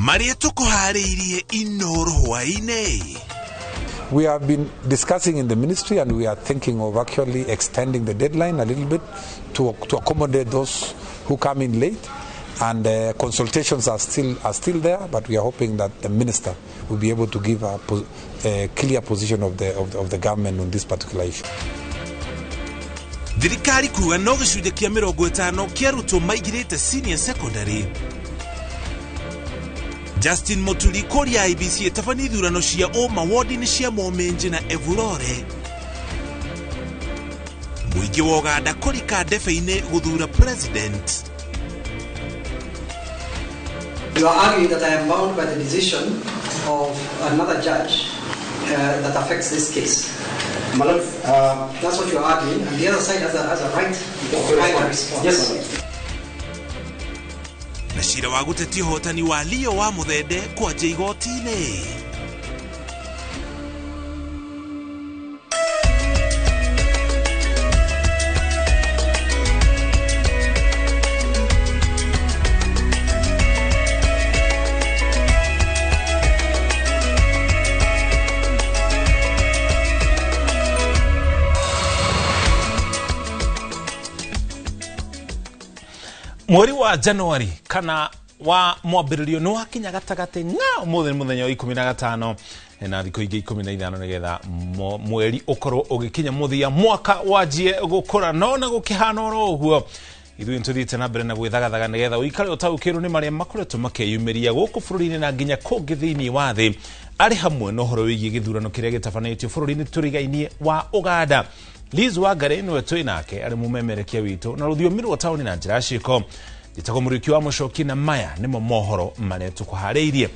Marĩa tũkũharĩirie Inooro hwaĩ-inĩ. We have been discussing in the ministry, and we are thinking of actually extending the deadline a little bit to accommodate those who come in late. And consultations are still there, but we are hoping that the minister will be able to give a clear position of the government on this particular issue. Thirikari kuga no gĩcunjĩ kĩa 50 kĩa arutwo maingĩrĩte senior secondary. Justin Muturi kũria IEBC ĩtabanie ithurano cia ũma wodi-inĩ cia Mũminji na Evurore. Mũingĩ wa Ũganda kũrika ndebe-inĩ gũthura president. You are arguing that I am bound by the decision of another judge that affects this case. My lord, That's what you're arguing, and the other side has a right to file a response. Yes, my lord. Na cira wa gũtetia ũhotani wa Leo wa Mũthende kwanja igoti-inĩ. Mweri wa Januari kana wa mwambĩrĩrio nĩ wakinya gatagatĩ ng'a. Ũmũthĩ nĩ mũthenya wa 15 na thikũ ingĩ 15 nĩgetha mweri ũkorwo ũgĩkinya mũthia, mwaka wanjie gũkũra. No na gũkĩhana oro ũguo, ithuĩ nĩ tũthiĩte na mbere na gwĩthagathaga nĩgetha ũikare ũtaũkĩrwo nĩ marĩa makoretwo makĩyumĩria gũkũ bũrũri-inĩ na nginya kũngĩ thĩinĩ wa thĩ, arĩ hamwe na ũhoro wĩgiĩ gĩthurano kĩrĩa gĩtabanĩtio bũrũri-inĩ tũrigainie wa Ũganda. Liz Wangari nĩwe twĩ nake arĩ mũmemerekia witũ na rũthiomi rwa taũni na njĩra ya ciĩko. Njĩtagwo Mũrĩki wa Mũcoki, na maya nĩmo mohoro marĩa tũkũharĩirie.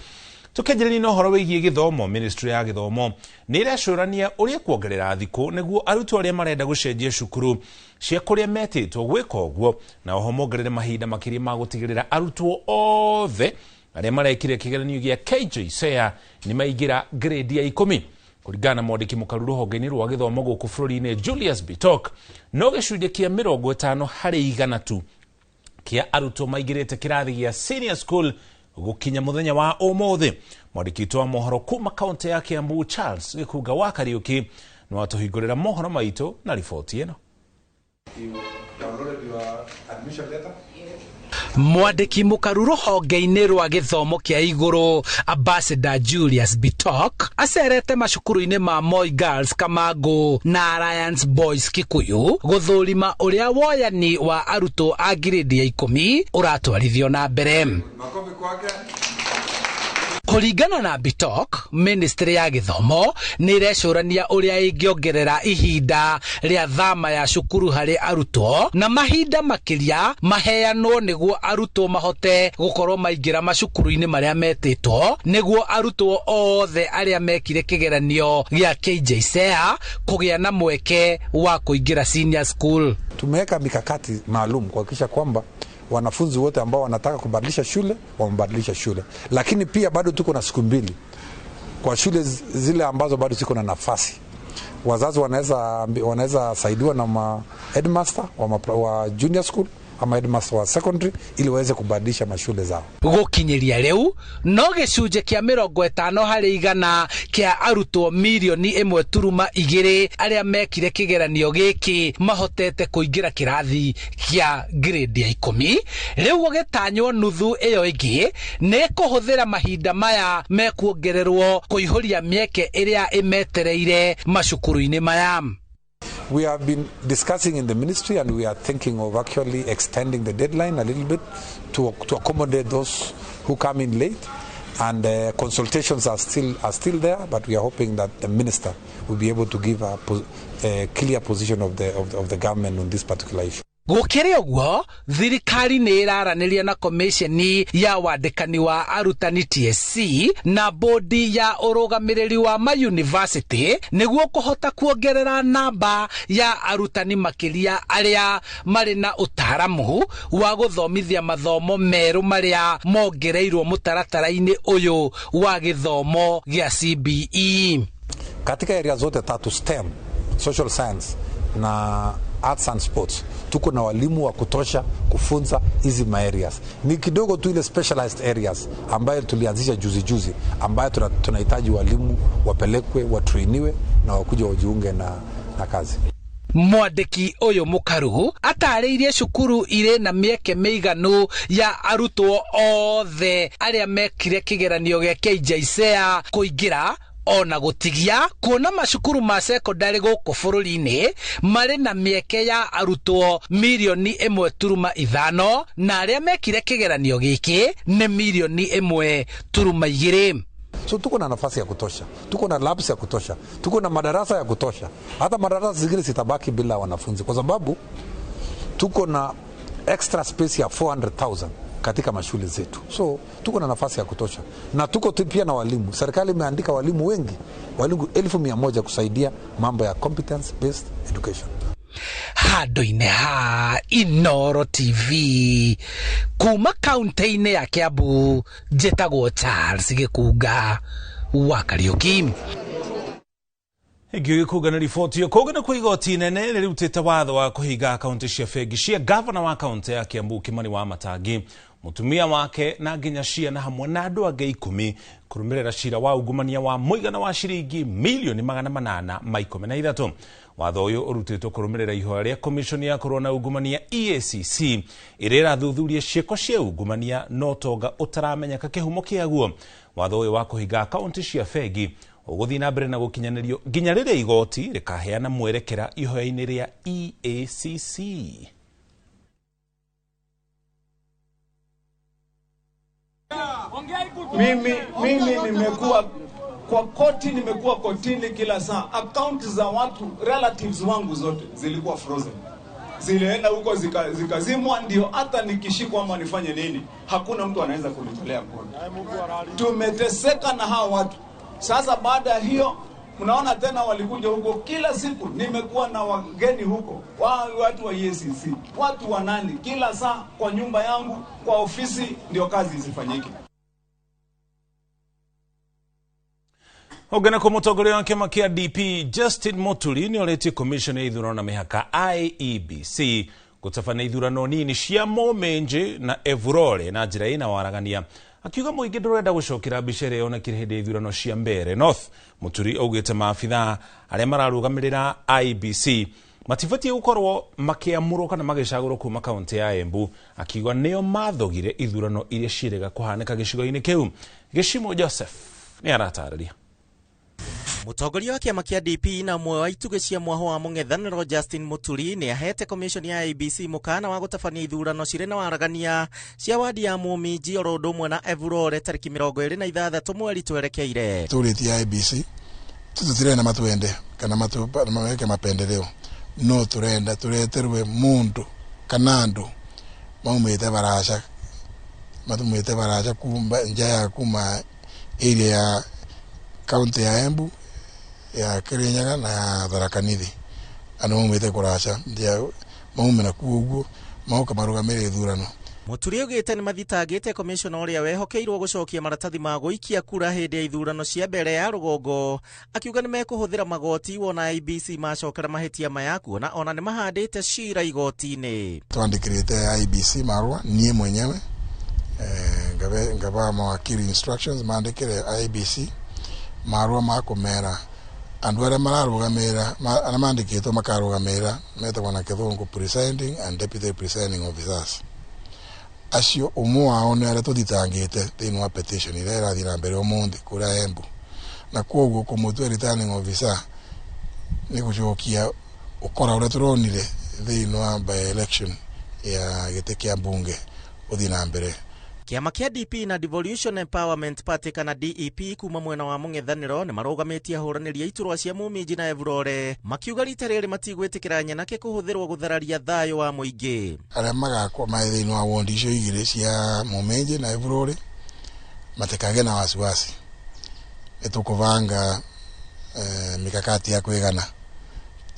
Tũkĩanjĩrĩria na ũhoro wĩgiĩ gĩthomo, ministry ya gĩthomo nĩ ĩrecũrania ũrĩa kuongerera thikũ nĩguo arutwo arĩa marenda gũcenjia cukuru cia kũrĩa metĩtwo gwĩka ũguo, na oho mongerere mahinda makĩria ma gũtigĩrĩra arutwo othe arĩa marekire kĩgeranio gĩa KJSEA nĩ maingĩra grade ya 10. Kũringana na mwandĩki mũkaru rũhonge-inĩ rwa gĩthomo gũkũ bũrũri-inĩ Julius Bitok, no gĩcunjĩ kĩa 50% tu kĩa arutwo maingĩrĩte kĩrathi gĩa senior school gũkinya mũthenya wa ũmũthĩ. Mwandĩki witũ wa mohoro kuma kaunti ya Kiambu Charles Gĩkunga wa Kariũki nĩ watũhingũrĩra mohoro maitũ na riboti ĩno. You downloaded your admission letter? Mwandĩki mũkaru rũhonge-inĩ rwa gĩthomo kĩa igũrũ Ambassador Julius Bitok acerete macukuru-inĩ ma Moi Girls Kamangu na Alliance Boys Kikuyu gũthũrima ũrĩa woyani wa arutwo a ngirĩndi ya 10 ũratwarithio na mbere. Makofi kwake. Kũringana na Bitok, ministry ya gĩthomo nĩ ĩrecũrania ũrĩa ĩngĩongerera ihinda rĩa thama ya cukuru harĩ arutwo na mahinda makĩria maheanwo nĩguo arutwo mahote gũkorwo maingĩra macukuru-inĩ marĩa metĩtwo, nĩguo arutwo othe arĩa mekire kĩgeranio gĩa KJSEA kũgĩa na mweke wa kũingĩra senior school. Tumeweka mikakati maalum kuhakikisha kwamba wanafunzi wote ambao wanataka kubadilisha shule wamebadilisha shule, lakini pia bado tuko na siku 2 kwa shule zile ambazo bado ziko na nafasi. Wazazi wanaweza saidiwa na ma headmaster wa junior school ama headmaster wa secondary ili waweze kubadilisha mashule zao. Gũkinyĩria rĩu no gĩcunjĩ kĩa 50% kĩa arutwo 1.2 mirioni arĩa mekire kĩgeranio gĩkĩ mahotete kũingĩra kĩrathi kĩa grade ya 10. Rĩu gũgĩtanywo nuthu ĩyo ĩngĩ nĩ kũhũthĩra mahinda maya mekuongererwo kũihũria mĩeke ĩrĩa ĩmetereire macukuru-inĩ maya. We have been discussing in the ministry, and we are thinking of actually extending the deadline a little bit to accommodate those who come in late. And consultations are still there, but we are hoping that the minister will be able to give a clear position of the government on this particular issue. Gũkĩrĩ ũguo, thirikari nĩ ĩraranĩria na komĩceni ya wandĩkani wa arutani TSC na bodi ya ũrũgamĩrĩri wa mayunivasĩtĩ nĩguo kũhota kuongerera namba ya arutani makĩria arĩa marĩ na ũtaaramu wa gũthomithia mathomo merũ marĩa mongereirwo mũtaratara-inĩ ũyũ wa gĩthomo gĩa CBE. Katika area zote tatu, STEM, social science na arts and sports. Tuko na walimu wa kutosha kufunza hizi ma areas. Ni kidogo tu ile specialized areas ambayo tulianzisha juzi juzi, ambayo tunahitaji walimu wapelekwe, watrainiwe na wakuja wajiunge na kazi. Mwandĩki ũyũ mũkaru atarĩirie cukuru irĩ na mĩeke mĩiganu ya arutwo othe arĩa mekire kĩgeranio gĩa KJSEA kũingĩra ona gũtigia, kuona macukuru ma cekondarĩ gũkũ bũrũri-inĩ marĩ na mĩeke ya arutwo 1.5 milioni na arĩa mekire kĩgeranio gĩkĩ nĩ 1.2 milioni. So tuko na nafasi ya kutosha, tuko na labs ya kutosha, tuko na madarasa ya kutosha. Hata madarasa zingine zitabaki bila wanafunzi kwa sababu tuko na extra space ya 400,000 katika mashule zetu. So tuko na nafasi ya kutosha na tuko pia na walimu. Serikali imeandika walimu wengi, walimu 100,000 kusaidia mambo ya competence based education. Handũ-inĩ ha Inoro TV kuma kaunti-inĩ ya Kiambu, njĩtagwo Charles Gĩkunga wa Kariũki. Ĩngĩ gĩkũnga nĩ riboti ĩyo kũngĩ nĩ kwa igoti inene rĩrutĩte watho wa kũhinga akaunti cia bengi cia gavana wa kaunti ya Kiambu Kimani wa Matangi, mũtumia wake na nginya ciana hamwe na andũ angĩ 10 kũrũmĩrĩra cira wa ungumania wa mũigana wa ciringi 813,000,000. Watho ũyũ ũrutĩtwo kũrũmĩrĩra ihoya rĩa komishoni ya kũrũa na ungumania EACC ĩrĩa ĩrathuthuria ciĩko cia ungumania na ũtonga ũtaramenyeka kĩhumo kĩaguo. Watho ũyũ wa kũhinga akaunti cia bengi ũgũthiĩ na mbere na gũkinyanĩrio nginya rĩrĩa igoti rĩkaheana mwerekera ihoya-inĩ rĩa EACC. Mimi nimekuwa kwa koti, nimekuwa kotini kila saa. Akaunti za watu relatives wangu zote zilikuwa frozen, zilienda huko zikazimwa, ndio hata nikishikwa ama nifanye nini, hakuna mtu anaweza kunitolea mkono. Tumeteseka na hawa watu. Sasa baada ya hiyo, mnaona tena walikuja huko kila siku, nimekuwa na wageni huko, watu wa EACC, watu wa nani, kila saa kwa nyumba yangu, kwa ofisi, ndio kazi isifanyike. Ũngena mũtongoria wa kĩama kĩa DP Justin Muturi nĩ orĩtie commission ya ithurano na mĩhaka IEBC gũtabania ithurano nini cia Mũminji na Evurore na njĩra ĩna waragania, akiuga mũingĩ ndũrenda gũcokera mbica ĩrĩa yonekire hĩndĩ ya ithurano cia Mbeere North. Muturi augĩte maabithaa arĩa mararũgamĩrĩra IEBC matibatiĩ gũkorwo makĩamũrwo kana magĩcagũrwo kuma kaunti ya Embu, akiuga nĩo mathogire ithurano iria ciĩrĩga kũhanĩka gĩcigo-inĩ kĩu. Gĩcimo Joseph nĩ aratarĩria. Mũtongoria wa kĩama kĩa DP na ũmwe wa itugĩ cia mwaho wa mũng'ethanĩro Justin Muturi nĩ ahete commission ya IEBC mũkana wa gũtabania ithurano cirĩ na waragania cia wadi ya Mũminji oro ũndũ ũmwe na Evurore tarĩki 26 mweri twerekeire. Tũrĩtie IEBC tũtirenda matwende kana maweke mapendeleo, no turenda tureterwe mundu kana andu maumite baraca, matumite baraca kuma nja ya kuma area ya kaunti ya Embu, ya Kirinyaga na ya Tharaka Nithi, andu maumite kuraca maume na kuo uguo maoka marugamĩrĩre ithurano. Muturi augĩte nĩ mathitangĩte komishona ũrĩa wehokeirwo gũcokia maratathi ma gũikia kura hĩndĩ ya ithurano cia mbere ya rũgongo, akiuga nĩ mekũhũthĩra magoti wona IEBC macokera mahĩtia maya, kuona ona nĩ mahandĩte cira igoti-inĩ. Twandĩkĩrĩte IEBC marũa niĩ mwenyewe, ngaba mawakiri instructions mandĩkĩre IEBC marũa ma kũmera andũ arĩa mararũgamĩrĩra, arĩa mandĩkĩtwo makarũgamĩrĩra metagwo na kĩthũngũ presiding and deputy presiding officers, acio ũmwe wao nĩ arĩa tũthitangĩte thĩinĩ wa petition ĩrĩa ĩrathiĩ na mbere ũmũthĩ kũrĩa Embu, na koguo kũmũtua returning officer nĩ gũcokia ũkora ũrĩa tũronire thĩinĩ wa by election ya gĩtĩ kĩa mbunge ũthiĩ na mbere. Kĩama kĩa DP na Devolution Empowerment Party kana DEP kuma mwena wa mũng'ethanĩro nĩ marũgamĩtie ahũranĩri a iturwa cia Mũminji na Evurore, makiuga rita rĩrĩ matigwĩtĩkĩra nyanake kũhũthĩrwo gũthararia thayũ wa mũingĩ. Arĩa magakorwo marĩ thĩinĩ wa wondi icio igĩrĩ cia Mũminji na Evurore matikagĩe na wasiwasi, nĩ tũkũbanga mikakati ya kwĩgana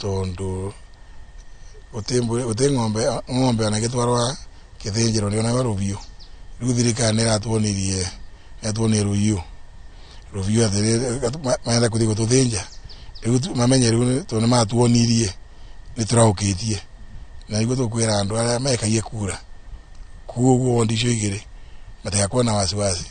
tondũ gũtĩ ng'ombe ona ĩgĩtwarwo kĩthĩnjĩro ndĩonaga rũbiũ. Rĩu thirikari nĩ ĩratuonirie nĩyatuonirie rũhiũ rũhiũ atĩ marenda kũthiĩ gũtũthĩnja, rĩu mamenye rĩu tondũ nĩ matuonirie nĩ tũraũkĩtie. Na niguo tukwira andu aria mekagie kura kuoguo wondi icio igiri matigakorwo na wasiwasi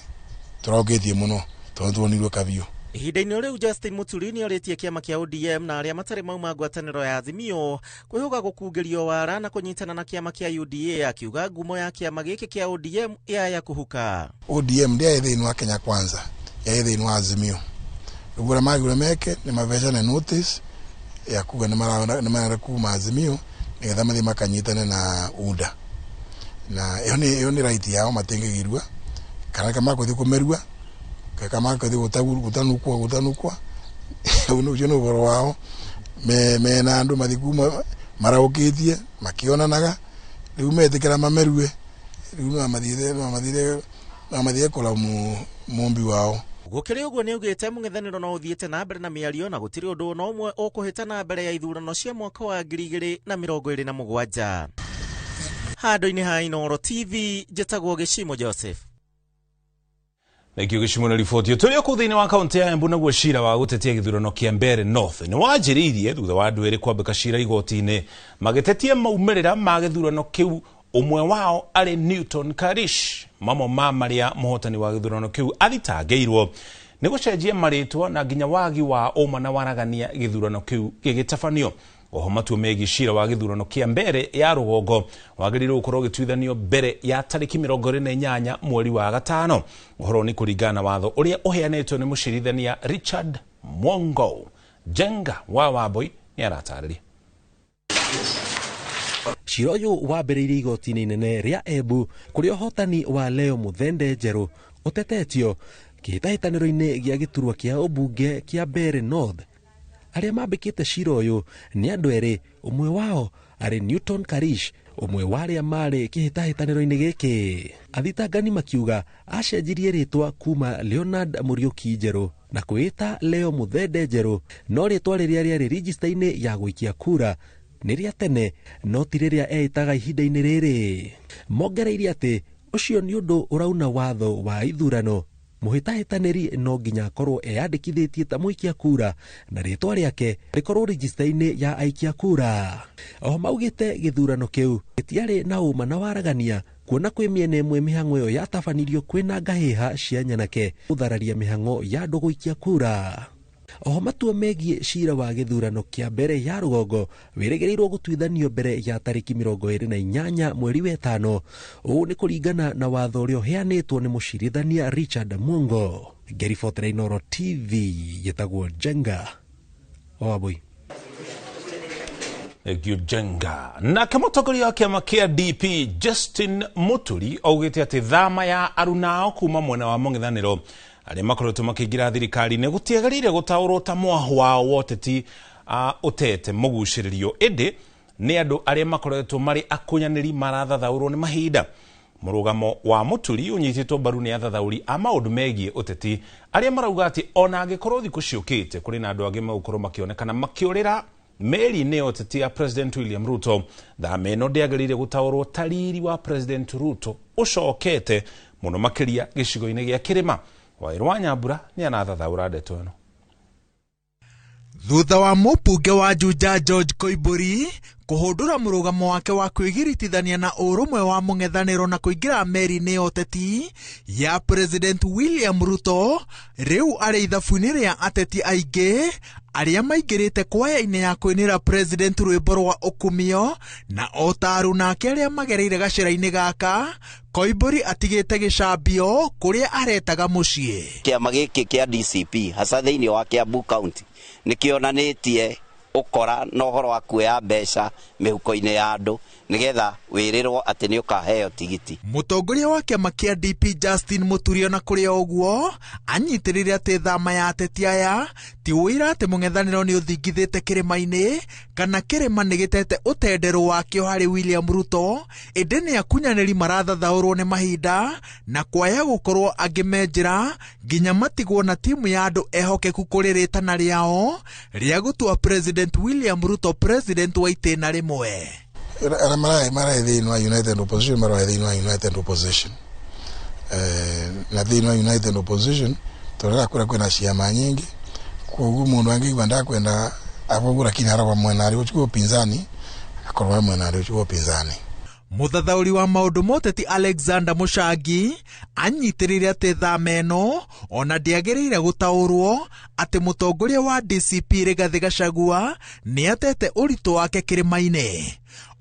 turaukitie muno tondu tuonirwe kabiu. Ihinda-inĩ rĩu Justin Muturi nĩorĩtie kĩama kĩa ODM na arĩa matarĩ mauma ngwatanĩro ya Azimio kwĩhũga gũkungĩrio wara na kũnyitana na kĩama kĩa UDA, akiuga ngumo ya kĩama gĩkĩ kĩa ODM yaya kũhuka. ODM ndiarĩ thĩinĩ wa Kenya Kwanza, yarĩ thĩinĩ wa Azimio. Rĩu ũrĩa magĩrĩirwo meke nĩ mabecane notice ya kuga nĩ marenda kuma Azimio nĩgetha mathiĩ makanyitane na UDA, na ĩyo nĩ right yao, matingĩgirua kana kama kũthiĩ kũmerua kama kũthiĩ gũtanukwa ũcio nĩ ũhoro wao. Mena andũ mathiĩ kuma maraũkĩtie makĩonanaga, rĩu metĩkĩra mamerue, rĩu no mathiĩ kũraumu mũmbi wao. Gũkĩrĩ ũguo nĩaugĩte mũng'ethanĩro no ũthiĩte na mbere na mĩario na gũtirĩ ũndũ ona ũmwe ũkũhĩtana mbere ya ithurano cia mwaka wa 2027. Handũ-inĩ ha Inooro TV, njĩtagwo Gĩcimo Joseph. Thank you Gĩcimo na riboti. Tũrĩ o kũu thĩinĩ wa kaunti ya Embu, naguo cira wa gũtetia gĩthurano kĩa Mbeere North nĩ wanjĩrĩirie thutha wa andũ erĩ kwambĩka cira igoti-inĩ magĩtetia maumĩrĩra ma gĩthurano kĩu, ũmwe wao arĩ Newton Karish. Mamwe ma marĩa mũhotani wa gĩthurano kĩu athitangĩirwo nĩ gũcenjia marĩtwa na nginya wagi wa ũma na waragania gĩthurano kĩu gĩgĩtabanio. Oho matua megiĩ cira wa gĩthurano kĩa Mbeere ya rũgongo wagĩrĩirwo gũkorwo ũgĩtuithanio mbere ya tarĩki 28 mweri wa gatano. Ũhoro nĩ kũringana na watho ũrĩa ũheanĩtwo nĩ mũcirithania Richard Mwongo. Jenga wa Wambui nĩ aratarĩria. Cira ũyũ wambĩrĩirie igoti-inĩ inene rĩa Embu kũrĩa ũhotani wa Leo Muthende Njerũ ũtetetio kĩhĩtahĩtanĩro-inĩ gĩa gĩturwa kĩa ũmbunge kĩa Mbeere North. Arĩa mambĩkĩte cira ũyũ nĩ andũ erĩ, ũmwe wao arĩ Newton Karish, ũmwe wa arĩa marĩ kĩhĩtahĩtanĩro-inĩ gĩkĩ. Athitangani makiuga acenjirie rĩtwa kuma Leonard Mũriũki Njerũ na kwĩĩta Leo Muthende Njerũ, no rĩtwa rĩrĩa rĩarĩ register-inĩ ya gũikia kura nĩ rĩa tene no ti rĩrĩa eĩtaga ihinda-inĩ rĩrĩ. Mongereirie atĩ ũcio nĩ ũndũ ũrauna watho wa ithurano. Mũhĩtahĩtanĩri no nginya akorwo eyandĩkithĩtie ta mũikia kura na rĩtwa rĩake rĩkorwo register-inĩ ya aikia kura. Oho maugĩte gĩthurano kĩu gĩtiarĩ na ũma na waragania, kuona kwĩ mĩena ĩmwe mĩhang'o ĩyo yatabanirio kwĩna ngahĩha cia nyanake gũthararia mĩhang'o ya andũ gũikia kura. Oho matua megiĩ cira wa gĩthurano kĩa Mbeere ya rũgongo wĩrĩgĩrĩirwo gũtuithanio mbere ya tarĩki 28 mweri wa ĩtano. Ũũ nĩ kũringana na watho ũrĩa ũheanĩtwo nĩ mũcirithania Richard Mwongo. Ngĩribotera Inooro TV, gĩtagwo Jenga Wambui. Thank you Jenga. Nake mũtongoria wa kĩama kĩa DP Justin Muturi augĩte atĩ thama ya arunao kuma mwena wa mũng'ethanĩro arĩa makoretwo makĩingĩra thirikari-inĩ gũtiagĩrĩire gũtaũrwo ta mwaho wao wa ũteti ũtete mũgucĩrĩrio, ĩndĩ nĩ andũ arĩa makoretwo marĩ akunyanĩri marathathaũrwo nĩ mahinda. Mũrũgamo wa Muturi ũnyitĩtwo mbaru nĩ athathaũri a maũndũ megiĩ ũteti arĩa marauga atĩ ona angĩkorwo thikũ ciũkĩte kũrĩ na andũ angĩ megũkorwo makĩonekana makĩũrĩra meri-inĩ ya ũteti ya President William Ruto, thama ĩno ndĩagĩrĩire gũtaũrwo ta riri wa President Ruto ũcokete mũno makĩria gĩcigo-inĩ gĩa kĩrĩma. Waĩrũ wa Nyambura nĩ arathathaũra ndeto ĩno. Thutha wa mũmbunge wa Juja George Koimbũri kũhũndũra mũrũgamo wake wa kwĩgiritithania na ũrũmwe wa mũng'ethanĩro na kũingĩra meri-inĩ ya ũteti ya President William Ruto, rĩu arĩ ithabu-inĩ rĩa ateti aingĩ arĩa maingĩrĩte kwaya-inĩ ya kũinĩra President rwĩmbo rwa ũkumio, na o ta arunake arĩa magereire gacĩra-inĩ gaka, Koimbũri atigĩte gĩcambio kũrĩa aretaga mũciĩ. Kĩama gĩkĩ kĩa DCP hasa thĩinĩ wa Kiambu County nĩkĩonanĩtie ũkora na ũhoro wa kuoya mbeca mĩhuko-inĩ ya andũ nĩgetha wĩrĩrwo atĩ nĩ ũkaheo tigiti. Mũtongoria wa kĩama kĩa DP Justin Muturi ona kũrĩ o ũguo anyitĩrĩire atĩ thama ya ateti aya ti ũira atĩ mũng'ethanĩro nĩ ũthingithĩte kĩrĩma-inĩ kana kĩrĩma nĩ gĩtete ũtenderũ wakĩo harĩ William Ruto, ĩndĩ nĩ akunyanĩri marathathaũrwo nĩ mahinda na kwaya gũkorwo angĩ me njĩra nginya matigwo na timu ya andũ ehokeku kũrĩ rĩtana rĩao rĩa gũtua President William Ruto president wa itĩna rĩmwe. Arĩa maraĩ thĩinĩ wa United Opposition maraĩ thĩinĩ wa United Opposition, na thĩinĩ wa United Opposition tũrera kũrĩa kwĩna ciama nyingĩ, koguo mũndũ angĩigua ndakwenda abogura kinya araba mwena arĩ ũchukue upinzani Akorwo mwena wa upinzani. Mũthathaũri wa maũndũ moteti Alexander Mũchangi anyitĩrĩire atĩ thama ĩno ona ndĩagĩrĩire gũtaũrwo atĩ mũtongoria wa DCP Rigathĩ Gachagua nĩatete ũritũ wake kĩrĩma-inĩ.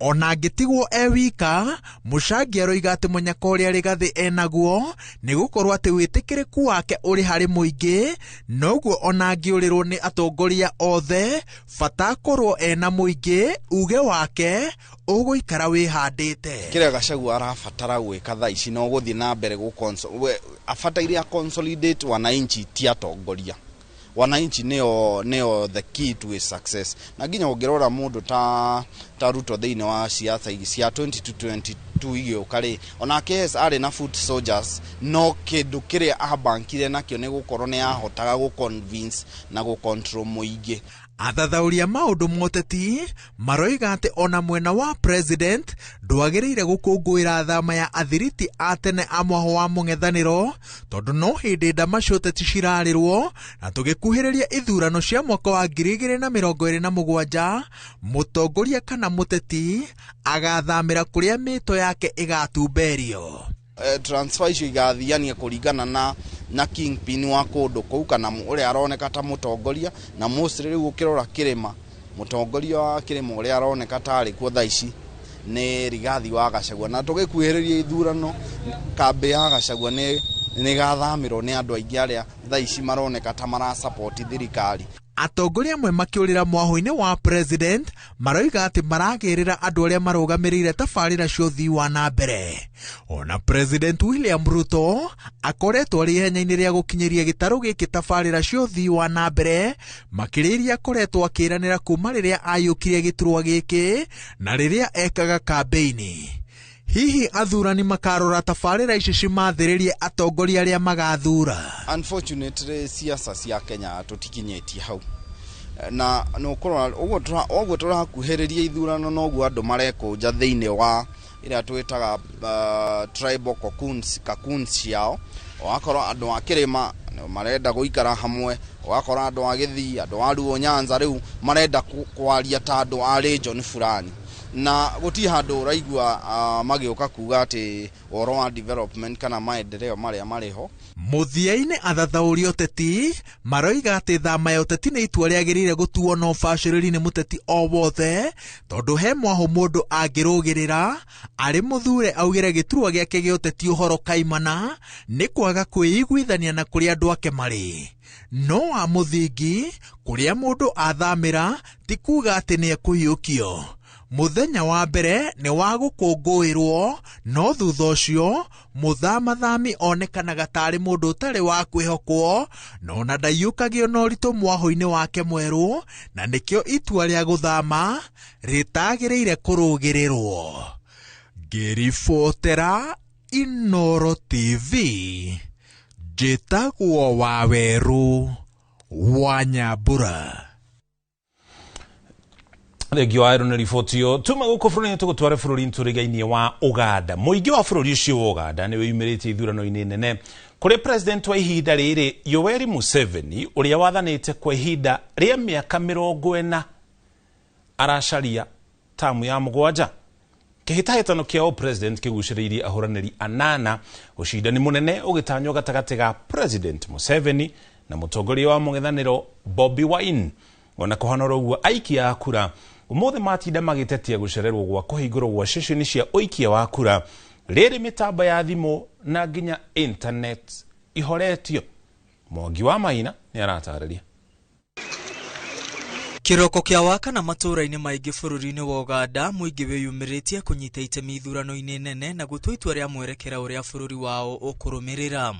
Ona angĩtigwo e wika, Mũchangi aroiga atĩ mũnyaka ũrĩa Rigathĩ enaguo nĩ gũkorwo atĩ wĩtĩkĩrĩku wake ũrĩ harĩ mũingĩ, noguo ona angĩũrĩrwo nĩ atongoria othe bata akorwo ena mũingĩ uge wake ũgũikara wĩhandĩte. Kĩrĩa Gachagua arabatara gwĩka thaa ici no gũthiĩ na mbere abataire a consolidate wananchi ti atongoria. Wananchi nĩo the key to his success. Na nginya ũngĩrora mũndũ ta Ruto thĩinĩ wa siasa cia 2022 igĩũka rĩ, onake yes arĩ na foot soldiers, no kĩndũ kĩrĩa abankire nakĩo nĩ gũkorwo nĩ ahotaga gũ-convince na gũ-control mũingĩ. Athathaũri a maũndũ moteti maroiga atĩ ona mwena wa president ndwagĩrĩire gũkũngũĩra thama ya athiriti a tene a mwahũ wa mũng'ethanĩro tondũ no hĩndĩ ndama cia ũteti cirarĩrwo, na tũgĩkuhĩrĩria ithurano cia mwaka wa 2027 mũtongoria kana mũteti agathamĩra kũrĩa mĩto yake ĩgatumberio. Transfer icio igathiania kũringana na kingpin wa kũndũ kũu kana ũrĩa aroneka ta mũtongoria, na mostly rĩu ũkĩrora kĩrĩma, mũtongoria wa kĩrĩma ũrĩa aroneka ta arĩ kuo thaa ici nĩ Rigathi wa Gachagua, na tũgĩkuhĩrĩria ithurano kambĩ ya Gachagua nĩ ĩgathamĩrwo nĩ andũ aingĩ arĩa thaa ici maroneka ta marasupport thirikari. Atongoria amwe makĩũrĩra mwahũ-inĩ wa president maroiga atĩ maragĩrĩra andũ arĩa marũgamĩrĩire tabarĩra cia ũthii wa na mbere. Ona President William Ruto akoretwo arĩ ihenya-inĩ rĩa gũkinyĩria gĩtarũ gĩkĩ tabarĩra cia ũthii wa na mbere, makĩria iria akoretwo akĩranĩra kuma rĩrĩa aiyũkirie gĩturwa gĩkĩ na rĩrĩa ekaga kambĩini. Hihi athurani makarora tabarĩra ici cimathĩrĩrie atongoria arĩa magathura? Unfortunately siasa cia Kenya tũtikinyĩtie hau, na nũkũrora ũguo tũrakuhĩrĩria ithurano noguo andũ marekũnja thĩinĩ wa ĩrĩa twĩtaga tribal cocoons ciao. Ũgakora andũ a kĩrĩma marenda gũikara hamwe, ũgakora andũ a Gĩthii, andũ a Luo Nyanza rĩu marenda kwaria ta andũ a region fulani, na gũtirĩ handũ ũraigua magĩũka kuga atĩ ũhoro wa development kana maendeleo marĩa marĩ ho. Mũthia-inĩ athathaũri ũteti maroiga atĩ thama ya ũteti nĩ itua rĩagĩrĩire gũtuo na ũbacĩrĩri nĩ mũteti o wothe, tondũ he mwahũ mũndũ angĩrũgĩrĩra arĩ mũthure augĩre gĩturwa gĩake gĩa ũteti ũhoro kaimana nĩ kwaga kwĩiguithania na kũrĩa andũ ake marĩ. No wa mũthingi kũrĩa mũndũ athamĩra ti kuga atĩ nĩ ekũhiũkio. Mũthenya wa mbere nĩ wa gũkũngũĩrwo, no thutha ũcio mũthamathami onekanaga tarĩ mũndũ ũtarĩ wa kwĩhokwo, no ona ndaiyũkagio na ũritũ mwahũ-inĩ wake mwerũ, na nĩkĩo itua rĩa gũthama rĩtagĩrĩire kũrũgĩrĩrwo. Ngĩribotera Inooro TV, njĩtagwo Wawerũ wa Nyambura. Thengio wa ĩno nĩ riboti ĩyo. Tuma gũkũ bũrũri-inĩ tũgũtware bũrũri tũrĩga-inĩ wa Uganda. Mũingĩ wa bũrũri ũcio wa Uganda nĩ wĩyumĩrĩtie ithurano-inĩ nene kũrĩ president wa ihinda rĩrĩ Yoweri Museveni ũrĩa wathanĩte kwa ihinda rĩa mĩaka 40 aracaria tamu ya 7. Kĩhĩtahĩtano kĩa president kĩgucĩrĩirie ahũranĩri 8, ũcindani mũnene ũgĩtanywo gatagatĩ ga President Museveni na mũtongoria wa mũng'ethanĩro Bobi Wine. Ona kũhana ũguo aikia a kura ũmũthĩ matinda magĩtetia gũcererwo gwa kũhingũrwo gwa ceceni cia ũikia wa kura rĩrĩ mĩtambo ya thimũ na nginya internet ihoretio. Mwangi wa Maina nĩ aratarĩria. Kĩroko kĩa wakana matũũra-inĩ maingĩ bũrũri-inĩ wa Uganda mũingĩ wĩyumĩrĩtie kũnyita itemi ithurano-inĩ nene na gũtua itua rĩa mwerekera ũrĩa bũrũri wao ũkũrũmĩrĩra.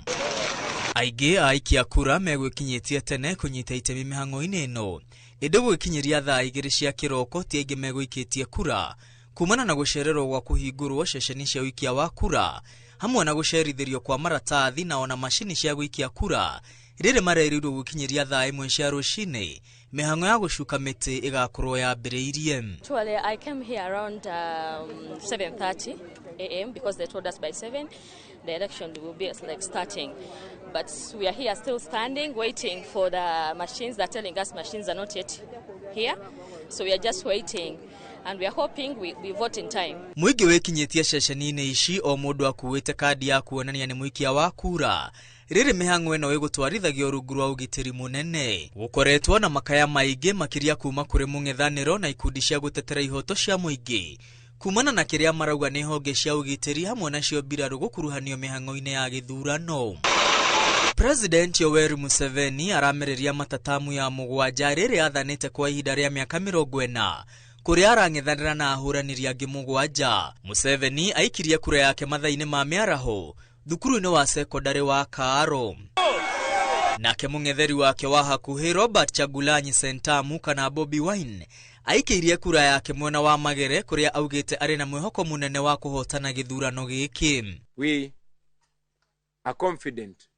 Aingĩ a aikia kura megwĩkinyĩtie tene kũnyita itemi mĩhang'o-inĩ ĩno, ĩndĩ gũgĩkinyĩria thaa 2 cia kĩroko ti aingĩ megũikĩtie kura kumana na gũcererwo gwa kũhingũrwo ceceni cia ũikia wa kura hamwe na gũcerithĩrio kwa maratathi na ona macini cia gũikia kura rĩrĩ marerirwo gũkinyĩria thaa 1 cia rũcinĩ mĩhang'o ya gũcuka mĩtĩ ĩgakorwo yambĩrĩirie. Actually, I came here around 7:30 a.m. because they told us by 7 the election will be like starting. But we are here still standing, waiting for the machines. They're telling us machines are not yet here. So we are just waiting. And we are hoping we vote in time. Mũingĩ wĩkinyĩtie ceceni-inĩ ici o mũndũ akuĩte kandi ya kuonania nĩ mũikia wa kura. Rĩrĩ mĩhang'o ĩno ĩgũtwarithagio rungu rwa ũgitĩri mũnene. Gũkoretwo na makaya maingĩ makĩria kuma kũrĩ mũng'ethanĩro na ikundi cia gũtetera ihoto cia mũingĩ kumana na kĩrĩa marauga nĩ honge cia ũgitĩri hamwe nacio mbirarũ gũkuruhanio mĩhang'o-inĩ ya gĩthurano. President Yoweri Museveni aramereria matatamu ya 7 rĩrĩa athanĩte kwa ihinda rĩa mĩaka 40 kũrĩa arang'ethanĩra na ahũranĩri angĩ 7. Museveni aikirie kura yake mathaa-inĩ ma mĩaraho thukuru-inĩ wa sekondari wa Kaaro. Nake mũng'etheri wake wa hakuhĩ Robert Chagulanyi Sentamu kana Bobi Wine aikĩirie kura yake mwena wa Magere kũrĩa augĩte arĩ na mwĩhoko mũnene wa kũhotana gĩthurano gĩkĩ. We are confident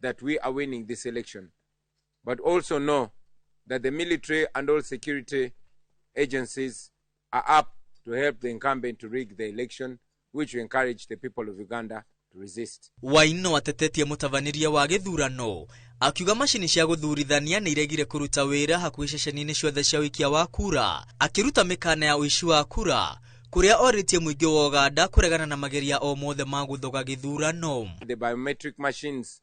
that we are winning this election, but also know that the military and all security agencies are up to help the incumbent to rig the election, which we encourage the people of Uganda to resist. Wine atetetie mũtabaniria wa gĩthurano akiuga macini cia gũthurithania nĩ iregire kũruta wĩra hakuhĩ ceceni-inĩ ciothe cia ũikia wa kura, akĩruta mĩkana ya ũici wa kura kũrĩa orĩtie mũingĩ wa Uganda kũregana na mageria o mothe ma gũthoga gĩthurano. The biometric machines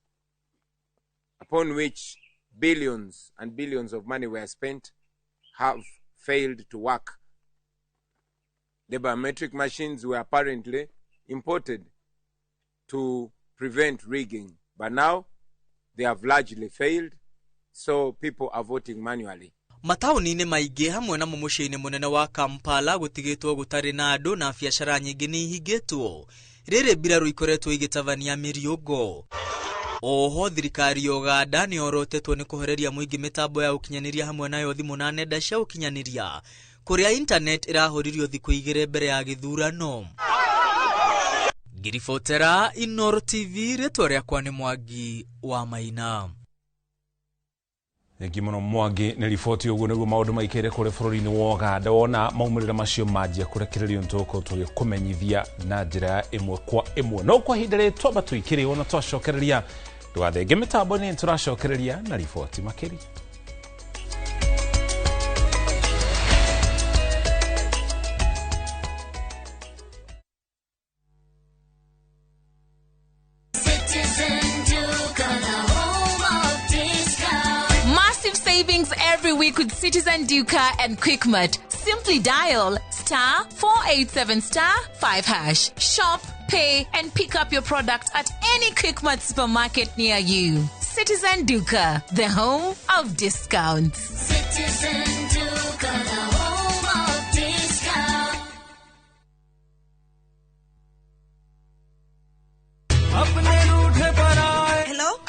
upon which billions and billions of money were spent have failed to work. The biometric machines were apparently imported to prevent rigging, but now they have largely failed, so people are voting manually. Mataũni-inĩ maingĩ hamwe na mũciĩ-inĩ mũnene wa Kampala gũtigĩtwo gũtarĩ na andũ na biacara nyingĩ nĩ ihingĩtwo rĩrĩ mbirarũ ikoretwo igĩtabania mĩriũngo. Oho thirikari ya Uganda nĩ yorotetwo nĩ kũhoreria mũingĩ mĩtambo ya ũkinyanĩria hamwe nayo thimũ na nenda cia ũkinyanĩria kũrĩa internet ĩrahũririo thikũ 2 mbere ya gĩthurano. Ngiribotera Inooro TV, rĩtwa rĩakwa nĩ Mwangi wa Maina. Thengi mũno Mwangi nĩ riboti ũguo nĩguo maũndũ maikaire kũrĩ bũrũri-inĩ wa Uganda. Wona maumĩrĩra macio manjia kũrekererio nĩtũgũkorwo tũgĩkũmenyithia na njĩra ya ĩmwe kwa ĩmwe. No kwa ihinda rĩrĩ twamba tũikĩre ona twacokereria ndũgathenge mĩtambo-inĩ nĩtũracokereria na riboti makĩria. Savings every week with Citizen Duka and Quickmart. Simply dial *487*5#. Shop, pay, and pick up your product at any Quickmart supermarket near you. Citizen Duka, the home of discounts. Citizen Duka, the home of discounts. Hello?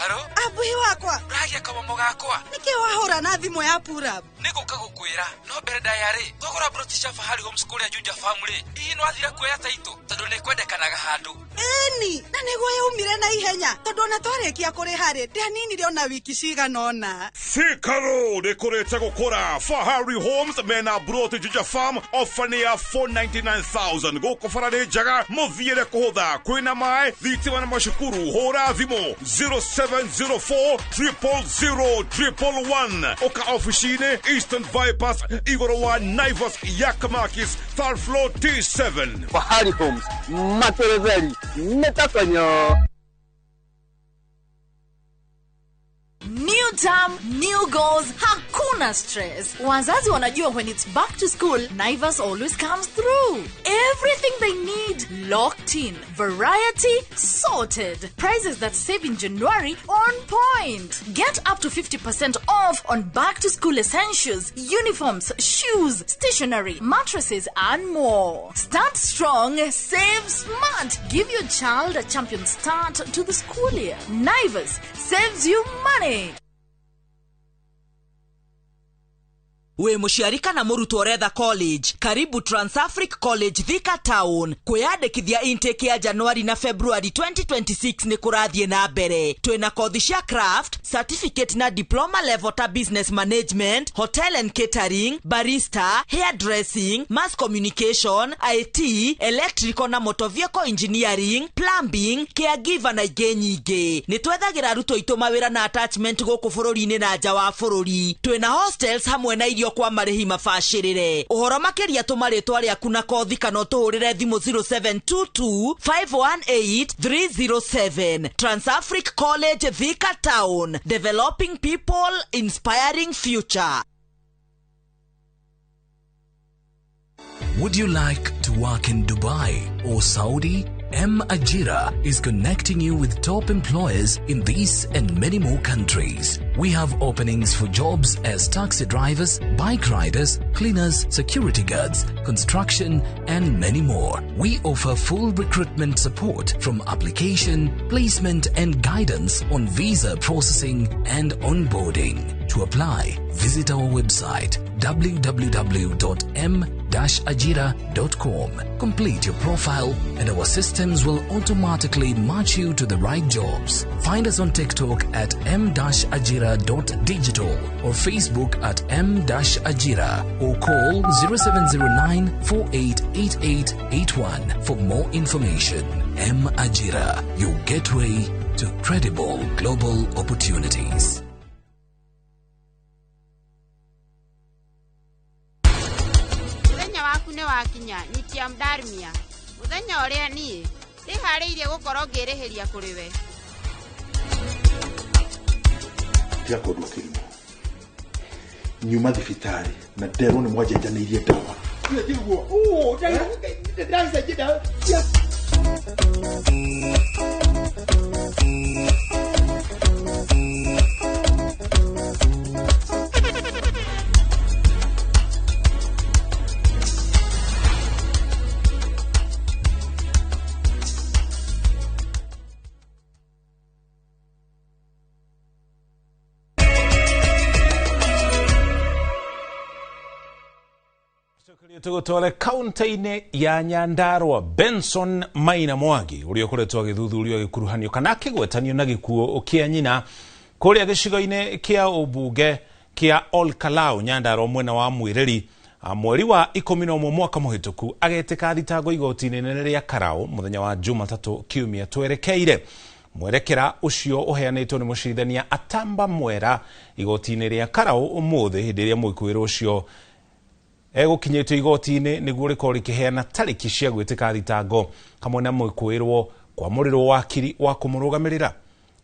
Abuhi wakwa. Uragia kamomo gakwa. Niki wahura na thimu ya pura. Niguka gukwira no mbere ndayari twagura broti cia Fahari Homes kuria Juja Family. Ii no athira kuoya taito tondu ni kwendekanaga handu. Eni na niguo yaumire na ihenya tondu ona twarikia kuriha ri ndianinire ona wiki cigana ona. Thika Road ikurite gukura. Fahari Homes mena broti Juja Farm ofa ni ya 499,000 guku bara ni njega muthiire kuhutha kwina mai thitima na macukuru. Hura thimu 0704 000 111 oka ofici-inĩ Eastern Bypass igũrũ wa Naivas Yakamakis third floor T7. Fahari Homes materezeri netakonyo. New term, new goals, hakuna stress. Wazazi wanajua when it's back to school, Naivas always comes through. Everything they need locked in. Variety sorted. Prices that save in January on point. Get up to 50% off on back to school essentials, uniforms, shoes, stationery, mattresses, and more. Start strong, save smart. Give your child a champion start to the school year. Naivas saves you money. We mũciari kana mũrutwo ũretha college, karibu Transafric College Thika Town. Kwĩyandĩkithia intake ya January na February 2026 nĩ kũrathiĩ na mbere. Twĩna kothi cia craft, certificate na diploma level ta business management, hotel and catering, barista, hairdressing, mass communication, IT, electrical na motor vehicle engineering, plumbing, caregiver na ingĩ nyingĩ. Nĩ twethagĩra arutwo aitũ mawĩra na attachment gũkũ bũrũri-inĩ na nja wa bũrũri. Twĩna hostels hamwe na irio kwa marĩhi mabacĩrĩre. Ũhoro makĩria tũma rĩtwa rĩaku na kothi kana ũtũhũrĩre thimũ 0722 518 307. Transafric College, Thika Town, developing people, inspiring future. Would you like to work in Dubai or Saudi? M Ajira is connecting you with top employers in these and many more countries. We have openings for jobs as taxi drivers, bike riders, cleaners, security guards, construction, and many more. We offer full recruitment support from application, placement, and guidance on visa processing and onboarding. To apply, visit our website www.m-ajira.com. Complete your profile and our systems will automatically match you to the right jobs. Find us on TikTok at m-ajira.digital or Facebook at m-ajira or call 0709 488881 for more information. M Ajira, your gateway to credible global opportunities. Muthenya waku nĩ wakinya nyitia ndarmia muthenya ũrĩa niĩ ndĩharĩirie gũkorwo ngĩrĩhĩria kũrĩ we. Tiga kũndwo kĩrimũ nyuma thibitarĩ na nderwo nĩ mwanjenjanĩirie ndawa. Tugutware kaunti-inĩ ya Nyandarua Benson Maina Mwangi ũrĩa ũkoretwo agĩthuthurio agĩkuruhanio kana akĩgwetanio na gĩkuũ kĩa nyina kũrĩa gĩcigo-inĩ kĩa ũmbunge kĩa Olkalau Nyandarua mwena wa Mwĩrĩri mweri wa 11 mwaka mũhĩtũku agetĩka thitango igoti-inĩ inene rĩa Karau mũthenya wa Jumatatũ kiumia twerekeire. Mwerekera ũcio ũheanĩtwo nĩ mũcirithania Atamba Mwera igoti-inĩ rĩa Karau ũmũthĩ hĩndĩ ĩrĩa mwĩkũĩrwo ũcio egũkinyĩtio igoti-inĩ nĩguo rĩkorwo rĩkĩheana tarĩki cia gwĩtĩka thitango hamwe na mwĩkũĩrwo kwamũrĩrwo wakiri wa kũmũrũgamĩrĩra.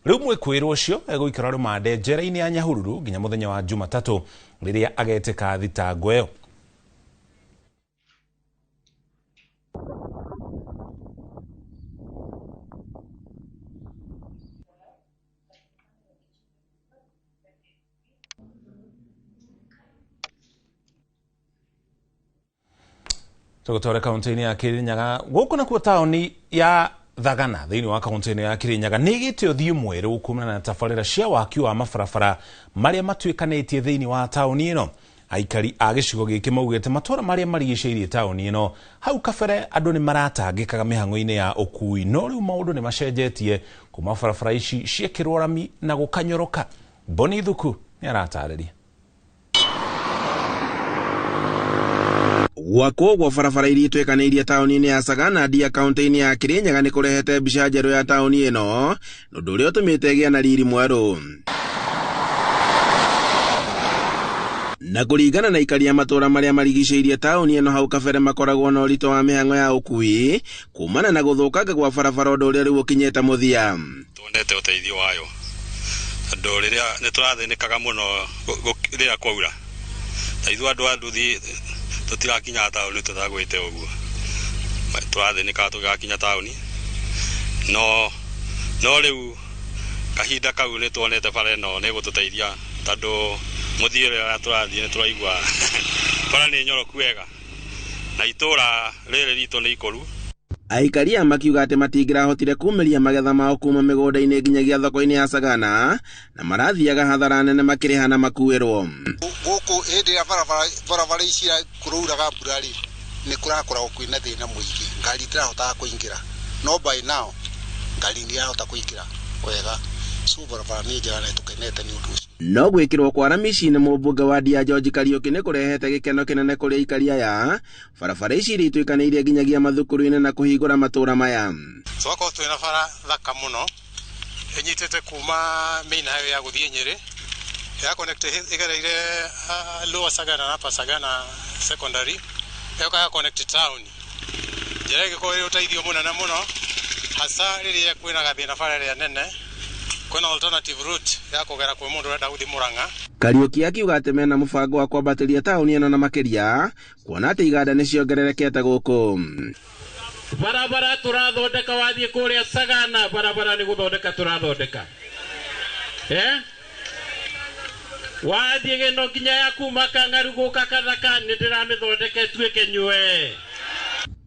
Rĩu mwĩkũĩrwo ũcio egũikara rũmande njera-inĩ ya Nyahururu nginya mũthenya wa Jumatatũ rĩrĩa agetĩka thitango ĩyo. Tũgũtware kaunti-inĩ ya Kirinyaga gũkũ nakuo taũni ya Thagana thĩinĩ wa kaunti-inĩ ya Kirinyaga nĩ ĩgĩte ũthiũ mwerũ kumana na tabarĩra cia waki wa mabarabara marĩa matuĩkanĩtie thĩinĩ wa taũni ĩno. Aikari a gĩcigo gĩkĩ maugĩte matũra marĩa marigicĩirie taũni ĩno hau kabere andũ nĩ maratangĩkaga mĩhang'o-inĩ ya ũkui, no rĩu maũndũ nĩ macenjetie kuma barabara ici ciekĩrwo rami na gũkanyoroka. Boni Thuku nĩ aratarĩria. Gwakwo gwa barabara iria ituĩkanĩirie taũni-inĩ ya Sagana Ndia kaunti-inĩ ya Kirinyaga nĩ kũrehete mbica njerũ ya taũni ĩno, ũndũ ũrĩa ũtũmĩte ĩgĩe na riri mwerũ. Na kũringana na aikari a matũũra marĩa marigicĩirie taũni ĩno hau kabere makoragwo na ũritũ wa mĩhang'o ya ũkui kumana na gũthũkanga gwa barabara, ũndũ ũrĩa rĩu ũkinyĩte mũthia. Tuonete ũteithio wayo tondũ rĩrĩa nĩ tũrathĩnĩkaga mũno rĩrĩa kwaura, ta ithuĩ andũ a nduthi tũtirakinya taũni tũtagwĩte ũguo, tũrathĩnĩkaga tũgĩgakinya taũni, no rĩu kahinda kau nĩ tuonete bara ĩno nĩ ĩgũtũteithia tondũ mũthiĩre ũrĩa tũrathiĩ nĩ tũraigua bara nĩ nyoroku wega na itũra rĩrĩ ritũ nĩ ikũru. Aikari aya makiuga atĩ matingĩrahotire kumĩria magetha mao kuma mĩgũnda-inĩ nginyagia thoko-inĩ ya Sagana na marathiaga hathara nene makĩrĩha na makuĩrwo. Gũkũ hĩndĩ ĩrĩa barabara ici kũrauraga mbura rĩ, nĩ kũrakoragwo kwĩna thĩna mũingĩ, ngari itirahotaga kũingĩra, no by now ngari nĩ irahota kũingĩra wega, so barabara nĩ njega na tũkenete nĩ ũndũ ũcio. No gwĩkĩrwo kwa rami ici nĩ mũmbunge wa Ndia George Kariũki nĩ kũrehete gĩkeno kĩnene kũrĩ aikari aya. Barabara ici iria ituĩkanĩirie nginyagia mathukuru-inĩ na kũhingũra matũũra maya. Twakorwo twĩna bara thaka mũno ĩnyitĩte kuma main highway ya gũthiĩ Nyĩrĩ Ya connect igereire Lower Sagana na Upper Sagana Secondary, ĩyoka ya connect town. Njĩra ĩngĩkorwo ĩrĩ ũteithio mũnene mũno, hasa rĩrĩa kwĩna gathĩna bara ĩrĩa nene, kwĩna alternative route ya kũgera kwĩ mũndũ ũrenda gũthiĩ Mũrang'a. Kariuki akiuga atĩ mena mũbango wa kwambatĩria taũni ĩno na makĩria kuona atĩ iganda nĩ ciongererekete gũkũ. Barabara tũrathondeka wathiĩ kũrĩa Sagana, barabara nĩ gũthondeka tũrathondeka. Wathiĩ gĩno nginya ya kuma Kang'aru gũka Kathaka nĩ ndĩramĩthondeka ĩtuĩke nyue.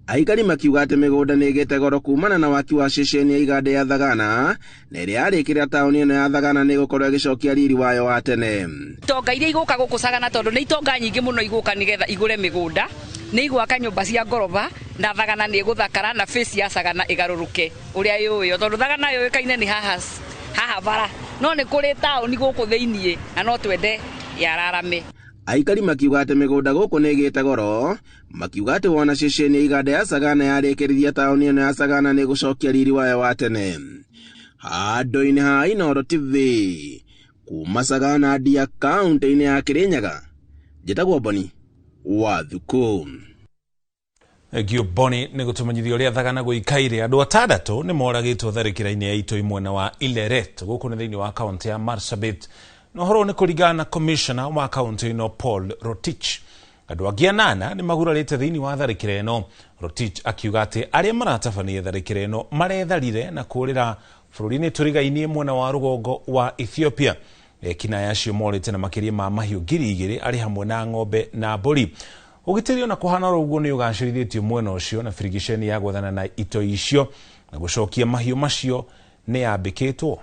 Aikari makiuga atĩ mĩgũnda nĩ ĩgĩte goro kumana na waki wa ceceni ya iganda ya Thagana na ĩrĩa yarĩkĩrĩra taũni ĩno ya Thagana nĩ ĩgũkorwo ĩgĩcokia riri wayo wa tene. Itonga iria igũka gũkũ Sagana tondũ nĩ itonga nyingĩ mũno igũka nĩgetha igũre mĩgũnda, nĩ igwaka nyũmba cia ngoroba na Thagana nĩ ĩgũthakara na face ya Sagana ĩgarũrũke ũrĩa yũĩyo tondũ Thagana yũĩkaine nĩ haha bara no nĩ kũrĩ taũni gũkũ thĩiniĩ na no twende yararame. Aikari makiuga atĩ mĩgũnda gũkũ nĩ ĩgĩte goro, makiuga atĩ wona ceceni ya iganda ya Sagana yarĩkĩrĩria taũni ĩno ya Sagana nĩ ĩgũcokia riri wayo wa tene. Handũ-inĩ ha Inooro TV kuma Sagana Ndia kaũntĩ-inĩ ya Kirinyaga, njĩtagwo Boni wa Thukũ. Thengio Boni nĩ gũtũmenyithia ũrĩa Thagana gũikaire. Andũ atandatũ nĩ moragĩtwo tharĩkĩra-inĩ ya itoi mwena wa Ileret gũkũ nĩ thĩinĩ wa kaũntĩ ya Marsabit. Na ũhoro nĩ kũringana na commissioner wa kaũntĩ ĩno Paul Rotich. Andũ angĩ anana nĩ magurarĩte thĩinĩ wa tharĩkĩra ĩno. Rotich akiuga atĩ arĩa maratabania tharĩkĩra ĩno maretharire na kũũrĩra bũrũri-inĩ tũrigainie mwena wa rũgongo wa Ethiopia. Ekinaĩ acio morĩte na makĩria ma mahiũ 2,000 arĩ hamwe na ng'ombe na mbũri. Ũgitĩri ona kũhana oro ũguo nĩ ũgacĩrithĩtio mwena ũcio na birigiceni ya gwethana na itoi icio na gũcokia mahiũ macio nĩ yambĩkĩtwo.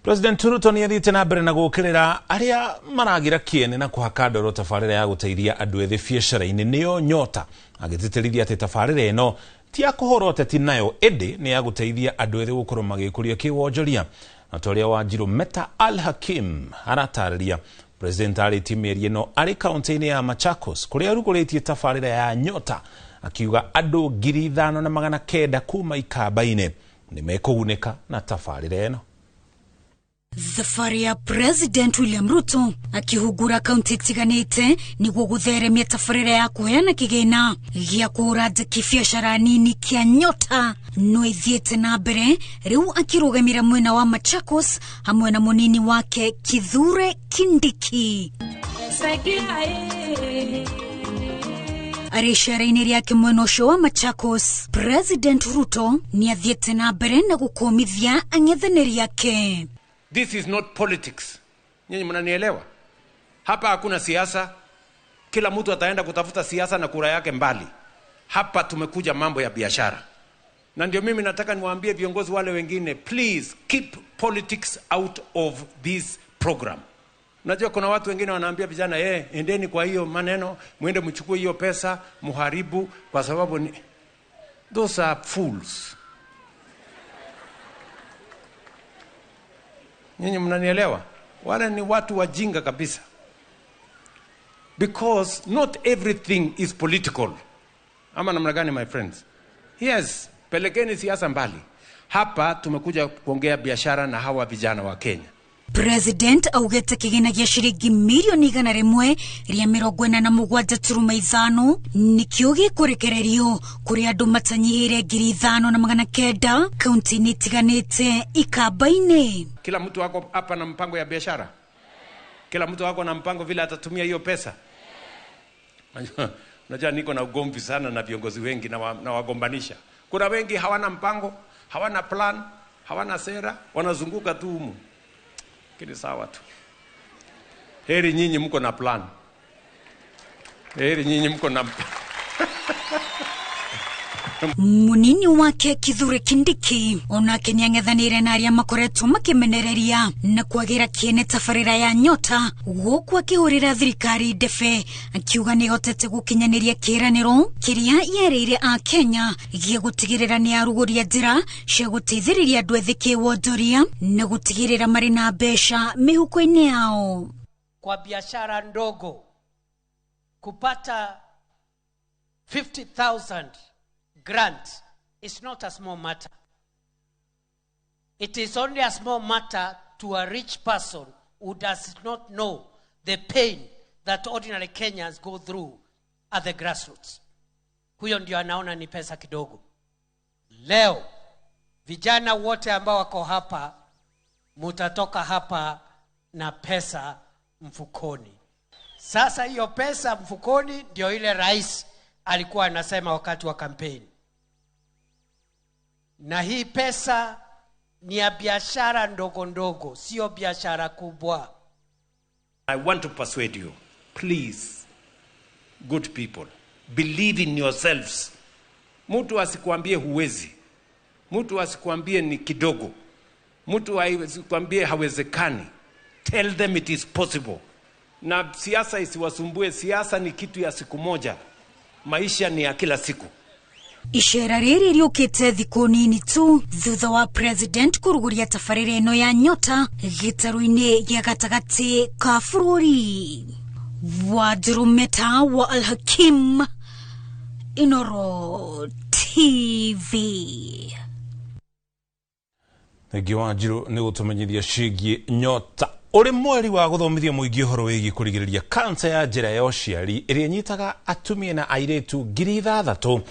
President Ruto nĩ athiĩte na mbere na gũũkĩrĩra arĩa maragira kĩene na kũhaka ndoro tabarĩra ya gũteithia andũ ethĩ biacara-inĩ nĩyo Nyota, agĩtĩtĩrithia atĩ tabarĩra ĩno ti ya kũhũra ũteti nayo ĩndĩ nĩ ya gũteithia andũ ethĩ gũkorwo magĩkũria kĩwonjoria. Na ta ũrĩa Wanjiru Meta Al Hakim aratarĩria, President arĩtie mĩario ĩno arĩ kaũntĩ-inĩ ya Machakos kũrĩa arugũrĩtie tabarĩra ya Nyota, akiuga andũ 5,900 kuma ikamba-inĩ nĩ mekũgunĩka na tabarĩra ĩno. Thabarĩ ya President William Ruto akĩhungura kaunti itiganĩte nĩguo gũtheremia tabarĩra ya kũheana kĩgĩna gĩa kũhũra njeki biacara nini kĩa Nyota no ĩthiĩte na mbere rĩu akĩrũgamĩra mwena wa Machakos hamwe na mũnini wake Kithure Kindiki. Arĩ icera-inĩ rĩake mwena ũcio wa Machakos, President Ruto nĩ athiĩte na mbere na gũkũmithia ang'ethanĩri ake. This is not politics. Nyinyi mnanielewa? Hapa hakuna siasa. Kila mtu ataenda kutafuta siasa na kura yake mbali. Hapa tumekuja mambo ya biashara. Na ndio mimi nataka niwaambie viongozi wale wengine, please keep politics out of this program. Unajua kuna watu wengine wanaambia vijana, endeni kwa hiyo maneno, muende mchukue hiyo pesa, muharibu kwa sababu ni... Those are fools. Nyinyi mnanielewa? Wale ni watu wajinga kabisa. Because not everything is political. Ama namna gani, my friends? Yes, pelekeni siasa mbali. Hapa tumekuja kuongea biashara na hawa vijana wa Kenya. President augete kĩgĩna gĩa ciringi mirioni 147.5 nĩkĩo gĩkũrekererio kũrĩ andũ matanyihĩire 5,900 kaunti-inĩ itiganĩte ikamba-inĩ. Kila mtu wako hapa na mpango ya biashara. Kila mtu wako na mpango vile atatumia hiyo pesa. Unajua niko na ugomvi sana na viongozi wengi na wagombanisha. Kuna wengi hawana mpango, hawana plan, hawana sera, wanazunguka tu humu. Kini sawa tu. Heri nyinyi mko na plan. Heri nyinyi mko na Munini wake Kithure Kindiki onake nĩang'ethanĩire na arĩa makoretwo makĩmenereria na kwagĩra kĩene tabarĩra ya Nyota gũkũ akĩhũrĩra thirikari ndebe akiuga nĩĩhotete gũkinyanĩria kĩĩranĩro kĩrĩa yerĩire a Kenya gĩa gũtigĩrĩra nĩ arugũria njĩra cia gũteithĩrĩria andũ ethĩ kĩwonjoria na gũtigĩrĩra marĩ na mbeca mĩhuko-inĩ yao. Kwa biashara ndogo kupata 50,000 grant is not a small matter. It is only a small matter to a rich person who does not know the pain that ordinary Kenyans go through at the grassroots. Huyo ndio anaona ni pesa kidogo. Leo vijana wote ambao wako hapa mutatoka hapa na pesa mfukoni. Sasa hiyo pesa mfukoni ndio ile rais alikuwa anasema wakati wa kampeni. Na hii pesa ni ya biashara ndogo ndogo, sio biashara kubwa. I want to persuade you, please, good people, believe in yourselves. Mtu asikuambie huwezi, mtu asikuambie ni kidogo, mtu asikuambie hawezekani. Tell them it is possible. Na siasa isiwasumbue. Siasa ni kitu ya siku moja, maisha ni ya kila siku. Icera rĩrĩ rĩũkĩte thikũ nini tu thutha wa president kũrugũria tabarĩra ĩno ya Nyota gĩtarũ-inĩ gĩa gatagatĩ ka bũrũri. Wanjirumeta wa Alhakim, Inoro TV. Thengiũ Wanjiru nĩ gũtũmenyithia ciĩgiĩ Nyota. Ũrĩ mweri wa gũthomithia mũingĩ ũhoro wĩgiĩ kũrigĩrĩria kansa ya njĩra ya ũciari ĩrĩa ĩnyitaga atumia na airĩtu 6,000